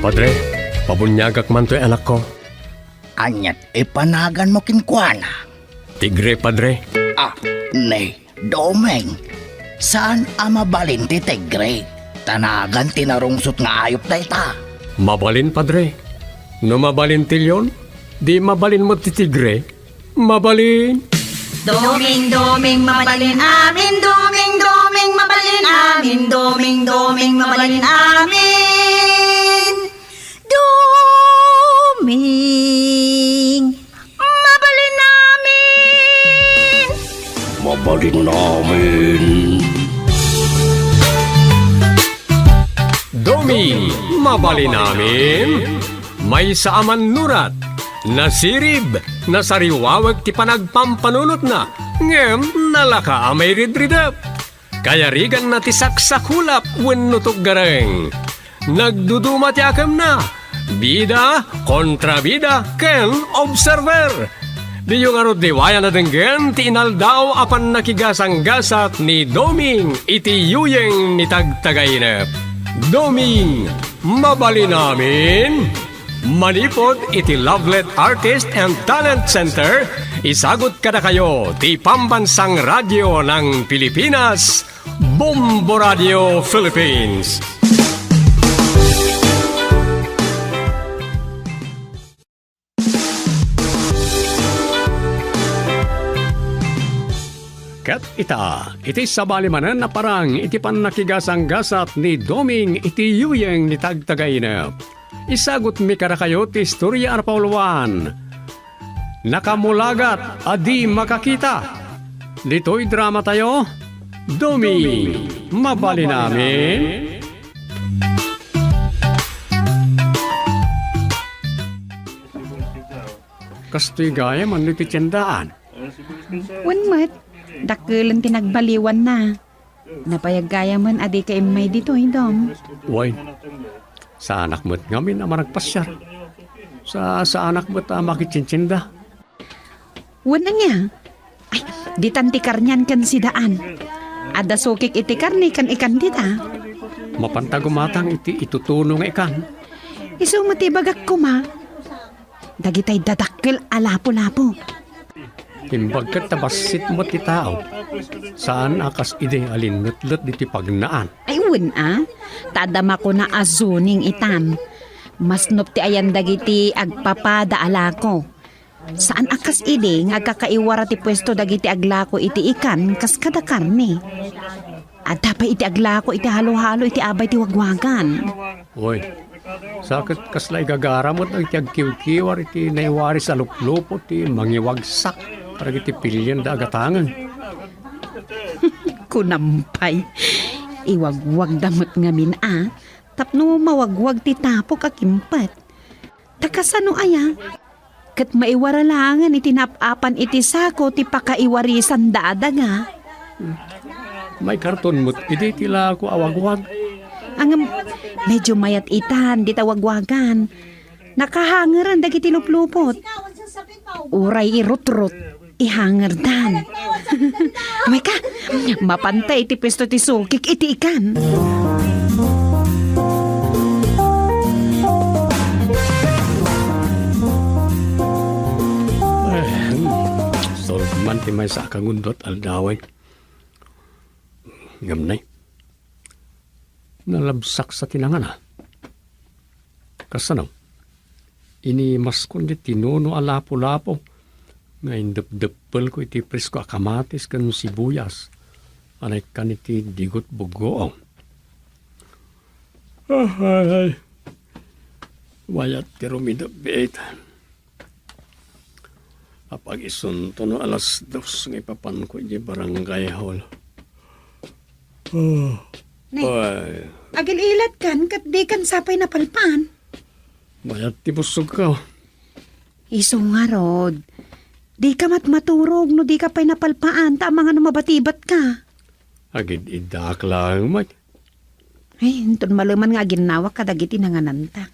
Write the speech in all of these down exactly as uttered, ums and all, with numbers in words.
Padre, pabuniagak man toy anakko. Aniat ipanaganmo kenkuana? Tigre, Padre. Ah, ni Doming, saan a mabalin ti tigre? Ta nagan ti narungsot nga ayup dayta. Mabalin, Padre. No mabalin ti leon, di mabalin met ti tigre. Mabalin. Doming, Doming, mabalin amin. Doming, Doming, mabalin amin. Doming, Doming, mabalin amin. Doming, mabalin amin. Mabalin amin. Doming, mabalin amin. Maysa a mannurat, nasirib, nasariwawek ti panagpampanunotna, ngem nalaka a mairidridep. Kayariganna ti saksakulap wenno tuggareng. Nagduduma ti akemna, bida, kontrabida, ken observer. Diyo ngarud liwayan a denggen ti inaldaw a pannakigasanggasat ni Doming iti yuyeng ni Tagtagainep. Doming, mabalin amin? Manipud iti Lovelet Artist and Talent Center, isagut kadakayo ti Pambansang Radyo ng Pilipinas, Bombo Radio Philippines. Ket ita, iti sabali manen a parang iti pannakigasanggasat ni Doming iti yuyeng ni Tagtagainep. Isagutmi kadakayo ti istoria a napauluan, Nakamulagat a di makakita. Ditoy dramatayo, Doming, mabalin amin. Kastoy gayam no ti tiendaan. Wen met, dakkelen ti nagbaliwanna. Nabayag gayamen a dika immay ditoy, Dom. Wen, saanak met ngamin a managpasiar. Sa-, saanak met a makitsintsienda. Wen ania? Ay, ditan ti karnian ken sidaan. Adda sukik iti karne ken ikan dita. Mapanta gumatang iti itutuno nga ikan. Isu met ti ibagak koma. Dagitay dadakkel a lapu-lapu. Imbag ket ta bassit met ti tao. Saan a kas idi a linnutlut diti pagnaan. Ay, wen a. Ta adda makuna a zoning itan. Masnop ti ayan dagiti agpapada a lako. Saan a kas idi nga agkakaiwara ti puesto dagiti aglako iti ikan kas kada karne. Adda pay iti aglako iti halo-halo iti abay ti wagwagan. Oy, sa ket kasla igagara met dagiti agkiwkiwar iti naiwaris a luplupo ti mangiwagsak kadagiti pilienda a gatangen. Kunam pay, iwagwagda met ngamin a, tapno mawagwag ti tapok a kimpet. Ta kasano aya? Ket maiwara laengen iti nap-apan iti sako ti pakaiwarisanda a daga. Maikarton met idi ti lako a wagwag. Ngem, medyo mayat itan dita wagwagan. Nakahangeren dagiti luplupot. Uray irutrot, ihangerdan. Amayka, mapanta iti puesto ti sukik iti ikan. Eh, hmm. Solve man ti maysa a kangundot aldawen. Ngem nay, nalabsak sa ti nangana. Kasano? Inimaskon ti tinuno a lapu-lapu nga indepdeppelko iti presko a kamatis ken sibuyas a naikkan iti digot buggoang. Ay, mayat ti rumidebbit. Apag isunto no alas dos nga ipapanko idiay barangay hall. Oh. Ne, oy. Agil-ilatkan ket dikan sapay napalpaan. Mayat ti bussogko. Isu ngarud, dika met maturog no dika pay napalpaan ta amangan no mabatibatka. Agid-iddaak laeng met. Ay, inton maleman nga aginnawak kadagiti nangananta.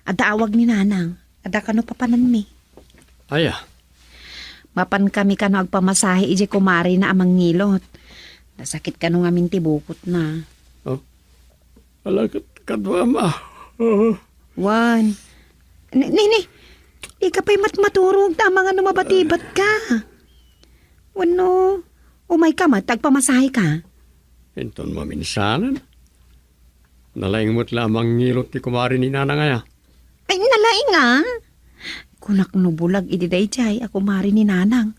Adda awag ni Nanang. Adda kano papananmi. Aya? Mapan kami kano agpamasahe idiay kumarina a mangngilot. Nasakit kano ngamin ti bukotna. Oh? Ala, ket kaduam a. Oh. Wen. Ni, ni, ni. Dika pay met maturog ta amangan no mabatibat ka. Wenno, umay ka met, agpamasahe ka. Inton maminsanan. Nalaing met la a mangilot ti kumare ni Nanang aya. Ay, nalaing a. Kunak no bulag idi daydiay a kumare ni Nanang.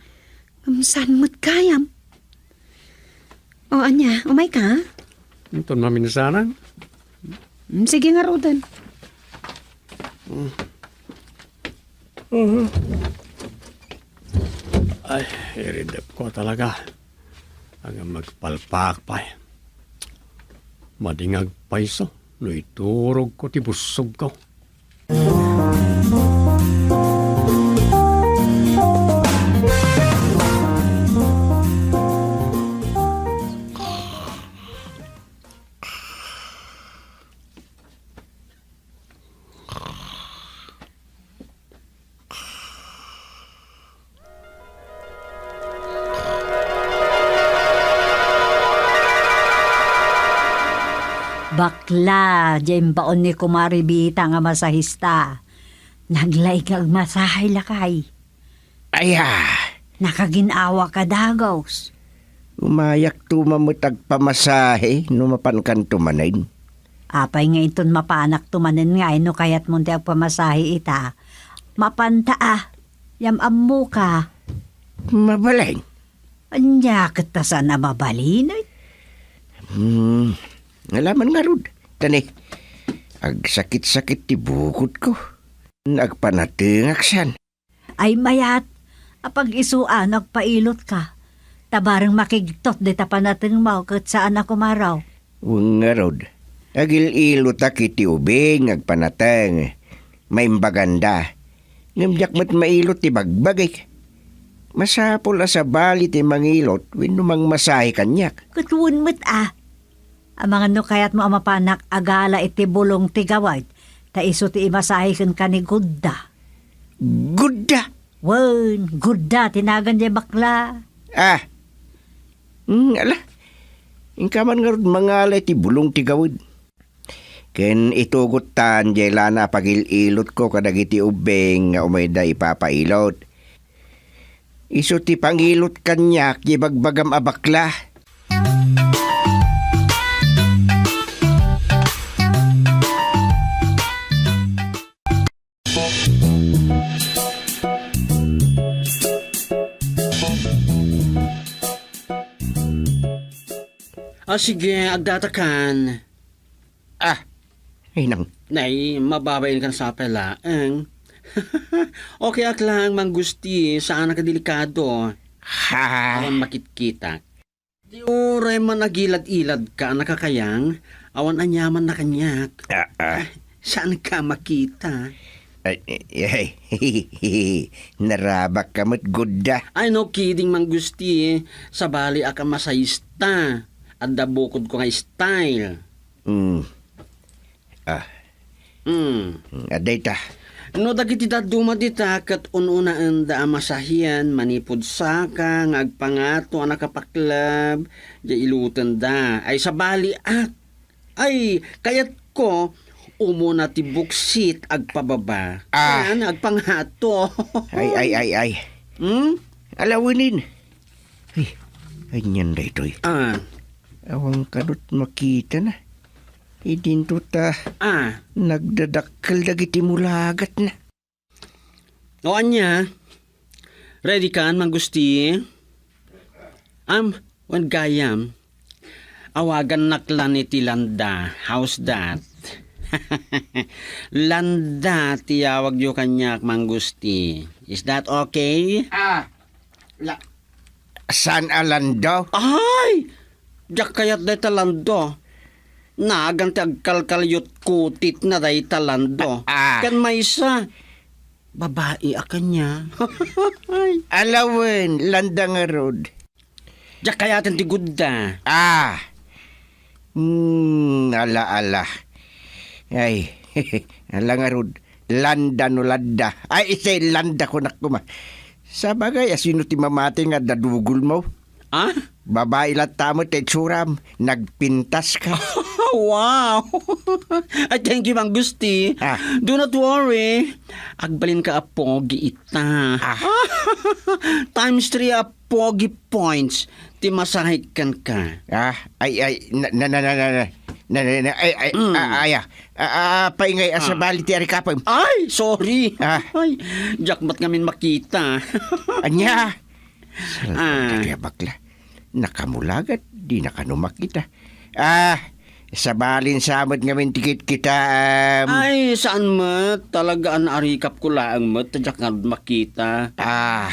Ngem saan met gayam? O, ania, umay ka? Inton maminsanan. Mm, sige ngaruden. Mm. Mhm. Ay, iridep ko talaga. Ang magpalpak pay. Madingag payso no iturog ko ti bussog ko. Bakla, diay imbaon ni Kumare Bita nga masahista. Naglaing nga agmasahe, lakay. Aya! Nakagin-awa ka, dagus. Umayakto man met agpamasahe no mapankanto manen. Apay nga inton mapanakto manen ngay no kayatmon ti agpamasahe ita? Mapanta a. Yam-ammoka. Mabalin. Ania ket ta saan a mabalin, ay? Hmm, alaman ngarud. Tani, agsakit-sakit ti bukodko. Agpanatengak san. Ay mayat, apag-isu a no agpailotka. Ta bareng makigtot dita panatengmo ket saan a kumaro. Wen ngarud, agil-ilotak iti ubing agpanateng. Maimbaganda. Ngem diak met mailot ti bagbagik. Masapul a sabali ti mangilot wenno mangmasahe kaniak. Ket wen met a. Amangan no kayatmo a mapanak a gala iti bulong ti gawad, ta isu ti imasahe kenka ni Gudda. Gudda? Wen, Gudda ti nagan diay bakla. Ah. Hmm, ala. Inka man ngarud mangala iti bulong ti gawad. Ken itugottan diay lana a pagil-ilotko kadagiti ubbing nga umayda ipapailot. Isu ti pangilot kaniak diay bagbagam a bakla. Ah, sige, agdatakan. Ah, inang. Nay, mababain kan sapay laeng. Okay ak lang, Mang Gusti, saan a kadelikado. Ha? Awan makitkitak. Di uray man agilad-ilad ka a nakakayang, awan aniaman na kaniak. Ah, ah. Saan ka makita? Ay, ay, ay. Narabak ka met, Gudda. Ay, no kidding, Mang Gusti. Sabali a ka masayista. Adda bukod ko nga style. Hmm. Ah. Hmm. Adda ita. No dagiti dadduma dita ket un-unaenda a masahian manipud saka nga agpangato a nakapaklab, diay ilotenda. Ay, sabaliak. Ay, kayatko, umuna ti buksit agpababa. Ah. Yan, agpangato. Ay, ay, ay, ay. Hmm? Alawinin. Ay, anian daytoy. Ah. Awan kadut makita na. Idinto ta Ah. nagdadakkel dagiti mulagat na. O ania? Ready kan, Mang Gusti? Am, wen gayam. Awagannak la ni ti Landa. How's that? Landa ti yawagyo kaniak, Mang Gusti. Is that okay? Ah, la-, Saan a Lando? Ay! Diak kayat dayta Lando. Nagan ti agkalkalyot kutitna dayta Lando. Ah. Ken maysa, babai a kaniak. Alawen, Landa ngarud. Diak kayaten ti gudda. Ah. Hmm, ala, ala. Ay, ala ngarud. Landa no Landa. Ay, isay Landa kunak koma. Sabagay, asino ti mamati nga dadugol mo? Ah? Babai latta met ti itsuram, nagpintas ka. Wow! Ay, thank you, Mang Gusti. Ah. Do not worry. Agbalinka a pogi ita. Ah. Times three a pogi points ti masahe kenka. Ah, ay, ay, na, na, na, ay, ay, Mm. ah, ah, paingay, Ah. asabali ti arikapem. Ay, sorry. Ah. Ay, diak met ngamin makita. Ania? Ah. Salbag dayta a bakla. Nakamulagat, di na kano makita. Ah, sabalin sa met ngamin ti kitkitaem. Ay, saan met? Talaga a naarikapko laeng met, ta diak ngarud makita. Ah.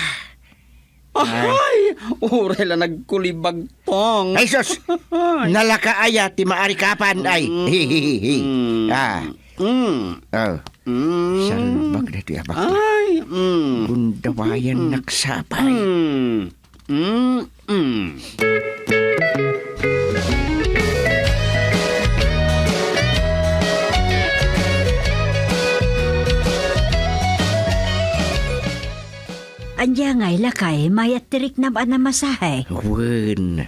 Ay, uray la nagkulibagtong. Ay, sus! Ay. Nalaka aya ti maarikapan, ay. Mm. Hihihihi. Mm. Ah. Mm. Oh. Mm. Salbag dayta a bakla. Ay, mm. Gundawayan Mm. naksapay. Mm. Mm, mm. Ania ngay, lakay, mayat ti riknam a namasahe? Wen,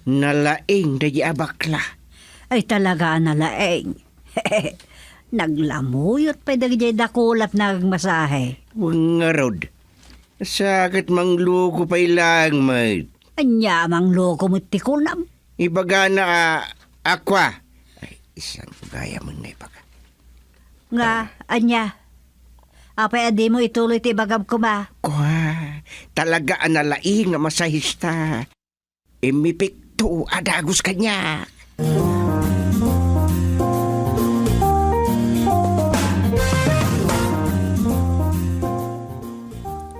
nalaing daydi a bakla. Ay, talaga a nalaing. Naglamuyot pay dagiti dakulap nga agmasahe. Wen ngarud, sa ket mangloko pay laeng met. Ania a mangloko met ti kunam? Ibagana a, a kua. Ay, isan ko gayam nga ibaga. Nga, ania? Apay a dimo ituloy ti ibagam koma? Kua, talaga a nalaing nga masahista. Imipikto a dagus kaniak.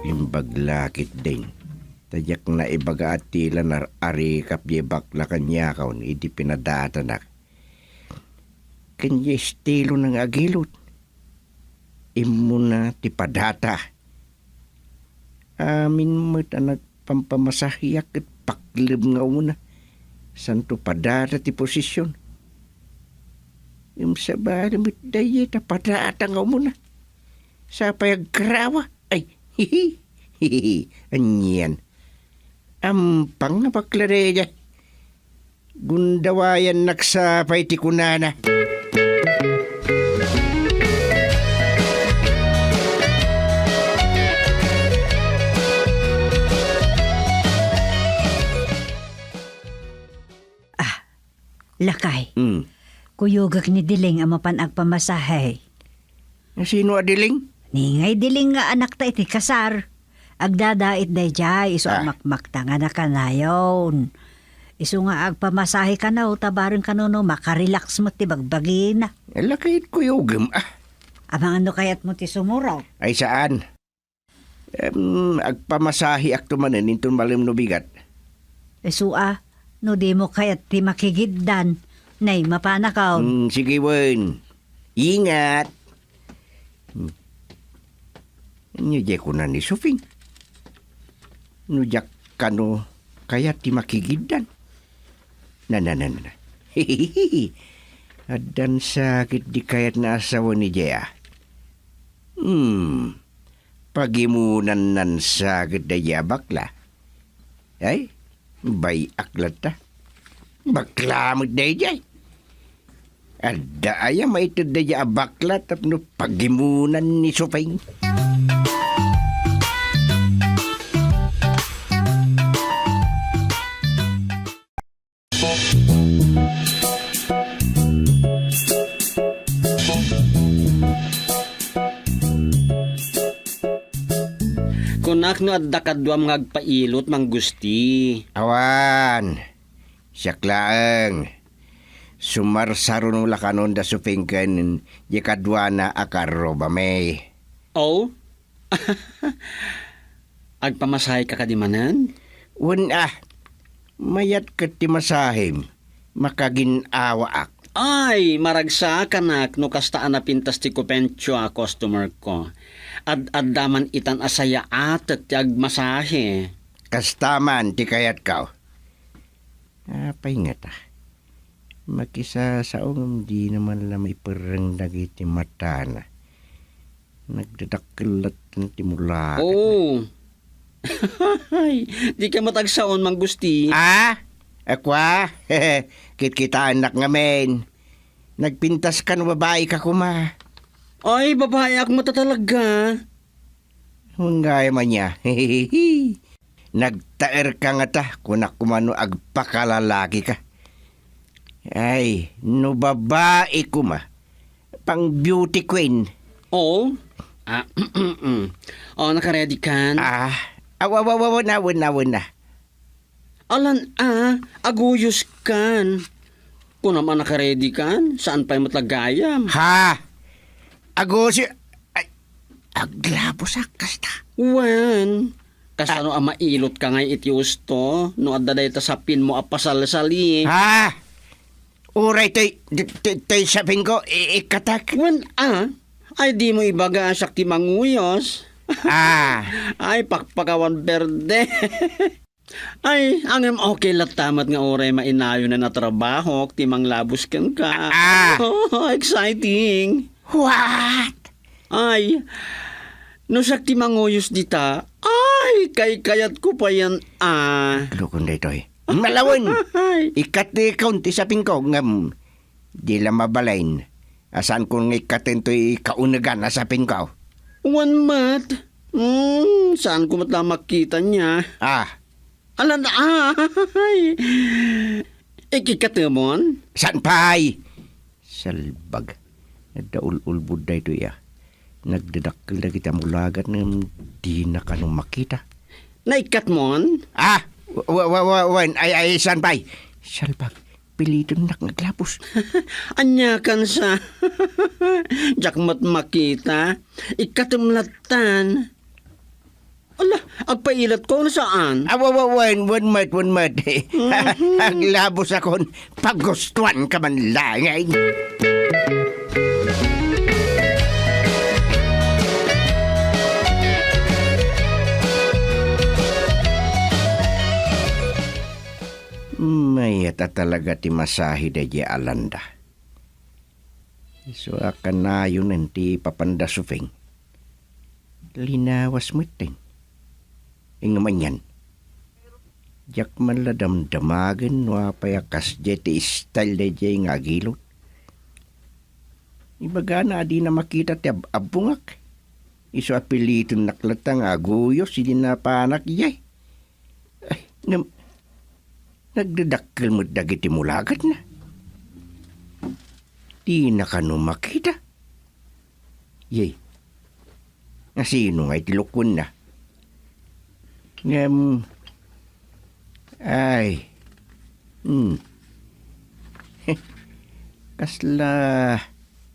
Imbag la ketdin, ta diak naibaga a ti la nar-arikap diay bakla kaniakon idi pinadatanak. Ken diay estilona nga agilot, immuna ti padata. Amin met a nagpampamasahiak ket pakleb nga umuna. Santo padata ti posision. Ngem sabali met dayta padata nga umuna. Sapay agkarawa. Ay, hihi, hihi, anian. Ampang nga bakla dayta. Gundawayannak sa pay ti kunana. Ah, lakay. Hmm. Kuyogek ni Diling a mapan agpamasahe. Sino a Diling? Ni ngay Diling nga anakta iti kasar. Agdadait daydiay, isu a Ah. makmakta nga nakanayon. Isu nga agpamasahe kano, ta bareng kano no makarelax met ti bagbagina. Ala, kayat kuyogem, ah. Amangan no kayatmo ti sumurot. Ay, saan? Em, agpamasaheakto manen inton malem no bigat. Isu a, no dimo kayat ti makigiddan, nay, mapanakon. Hmm, sige wen. Ingat. Hmm. Ania diay kuna ni Suping? No diak kano kayat ti makigiddan. Na, na, na, na, na. Addan sa ket di kayat nga asawa ni Jay, ah. Hmm. Pagimunannan sa ket daydiay a bakla. Ay, bay-ak latta. Bakla met daydiay. Adda aya maited daydiay a bakla tapno pagimunan ni Suping? Kunak no adda kaduam nga agpailot, Mang Gusti. Awan. Siak laeng. Sumarsaruno la kanon da Suping ken di kaduana a karrubami. Oh? Agpamasaheka kadi manen? Wen a, mayat ket ti masahem, makagin-awaak. Ay, maragsakanak no kasta a napintas ti kupentio a customer ko. Ad-adda man itan a sayaatek ti agmasahe. Kasta man ti kayatko. Apay ngata? Makisasao ngem dina man la maiperreng dagiti matana. Nagdadakkel latten ti mulaket. Oh. Dika met agsaon, Mang Gusti. Ah? Akua? Kitkitaennak ngamin. Nagpintas ka no babaika koma? Ay, babaeak met a talaga. Wen gayam ania. Nagtaerka ngata, kunak koma no agpakalalakika. Ay, no babae koma, pang beauty queen. Oh? Ah, oh, naka-ready kan? Ah, aw, aw, aw, aw, aw, na, aw, na, aw, na. Alan a, aguyos kan. Kunam a naka-ready kan, saan pay met la gayam? Ha? Agusi-, ay, aglabos a kasta. Wen, kasano a mailot ka ngay iti usto, no adda dayta sapinmo a pasalsali? Ha? Uray toy, toy, toy sapinko, i-, ikkatak. Wen a, ay dimo ibaga a siak ti manguyos. Ah. Ay, pakpakawan berde. Ay, ngem okay latta met nga uray mainayon a trabahok ti manglabos kenka. Ah! Oh, exciting! What? Ay, no siak ti manguyos dita, ay, kaykayatko payen a. Lukon daytoy. Malawen! Ay. Ikkatekon ti sapingko, ngem di la mabalin a saanko nga ikkaten toy kaunegan a sapingko. Wen met. Hmm, saanko met la makita ania. Ah. Alan, ay! Ikikatemon? Saan pay? Salbag. Adda ul-ulbod daytoy a. Nagdadakkel dagiti amulagat ngem dina kano makita. Naikkatmon? Ah! Wa-, wa-, wa-, wen, ay, ay, saan pay? Salbag. Pilitonnak nga aglabos. Ania kansa? Diak met makita. Ikkatem lattan. Ala, agpailatko no saan? Ah, wa-, wa-, wen, wen met, wen met. Mhm. Aglabosakon, pagustuanka man laeng. Mayat a talaga ti masahi daydiay a landa. Isu a kanayonen ti papanda Supeng. Linawas metten. Ngem anian, diak man la damdamagen no apay a kasdiay ti style daydiay nga agilot. Ibagana a dina makita ti ab-, abbongak. Isu a pilitonnak latta nga aguyos idi napanak idiay. Ay, ngem, nagdadakkel met dagiti mulagatna. Dina kano makita. Yay. Asino nga iti lukuenna? Ngem, ay, hmm. Kasla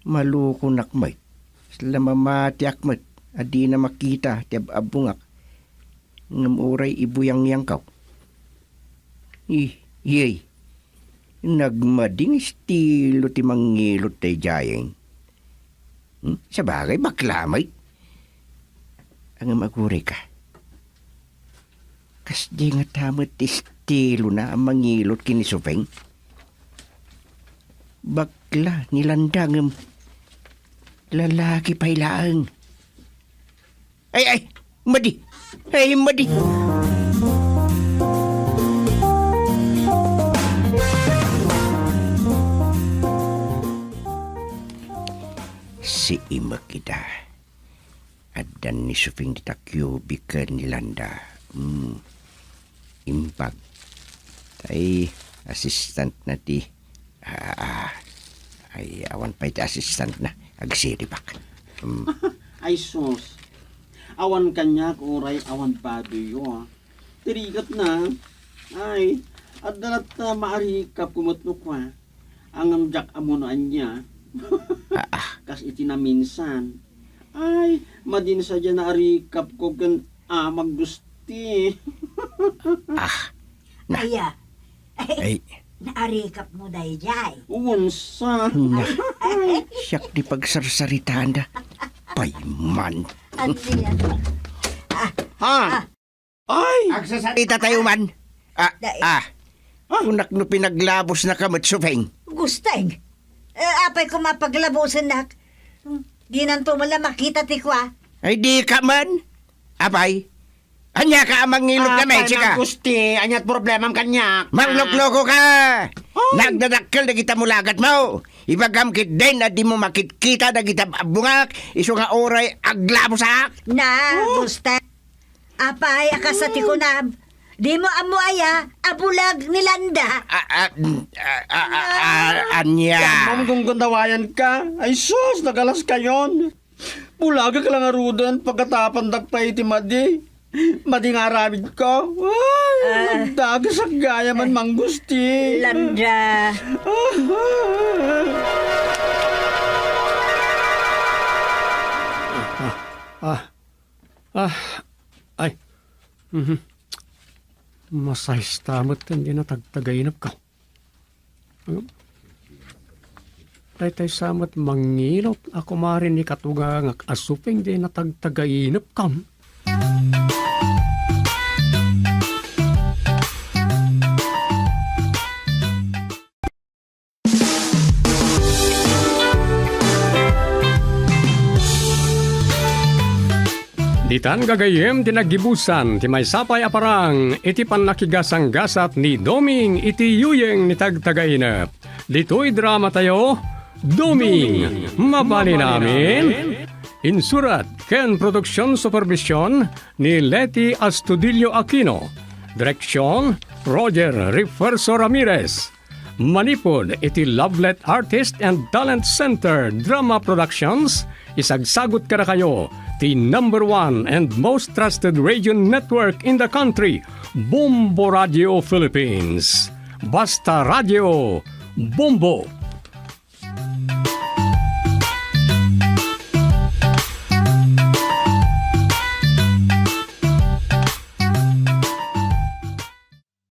malukonak met. Kasla mamatiak met a dina makita ti ab-abbongak. Ngem uray ibuyangyangko. Ih, yay. Nagmading estilo ti mangilot daydiayen. Hmm? Sabagay, bakla met. Ngem agurayka. Kasdi ngata met ti estilona a mangilot ken ni Supeng. Bakla ni Landa ngem lalaki pay laeng. Ay, ay, madi. Ay, madi. Siimek ida. Addan ni Supeng dita cubicle ni Landa. Hmm. Imbag. Tay assistant na ti, ah, ah. Ay, awan pay ti assistant na. Agsiribak. Hmm. Ay, sus. Awan kaniak, uray awan baboyyo, ah. Ti rigat na. Ay, adda latta maarikapko met no kua. Ngem diak ammo no ania. Ah, ah. Kas iti naminsan. Ay, madi sadiay naarikapko ken Amag Gusti. Ah, na. Aya. Ay. Naarikapmo daydiay. Unsa? Na. Ay. Siak ti pagsarsaritaanda. Payman. Ania? Ah. Ha? Ah. Ay! Agsasarita tayo man. Ah, dai. Ah. Ah. Kunak no pinaglabosnaka met, Supeng. Gusteng. Eh, apay ko mapaglabosennak? Hmm, dinanto man la makita ti kua. Ay, dika man. Apay, Ania ka a mangilog ka, Apay, Mechika? Mang Gusti, ania't problemam kaniak? Manglokloko ka! Ay! Nagdadakkel dagita mulagatmo! Ibagam ketdin a dimo makitkita dagita bungak, isu nga uray aglabusak! Na, Gusti. Apay a kas a ti kunam, dimo ammo aya a bulag ni Landa? A, a, a, a, a, ania? Ammom, gunggundawayan ka. Ay sus, nagalas kayon. Bulagek la ngaruden, pagatapandak pay iti madi. Madi nga aramidko. Ay, Ah. Nagdagesak gayam, Mang Gusti. Landa. Ah, ah. Ah, ah. Ah, ay. Mhm. Masaysta met ti natagtagainepko. Daytoy sa met mangilog a kumari ni katugangak a suping ti natagtagainepko. Ditan gagayyem ti naggibusan ti maysa pay a parang iti pannakigasanggasat ni Doming iti yuyeng ni tagtagainep. Ditoy dramatayo, Doming, Mabalin Amin. Insurat ken produksion supervision ni Leti Astudillo Aquino. Direksion, Roger Refuerzo Ramirez. Manipud iti Lovelet Artist and Talent Center Drama Productions, isagsagut kadakayo ti number one and most trusted radio network in the country, Bombo Radio Philippines. Basta Radio, Bombo!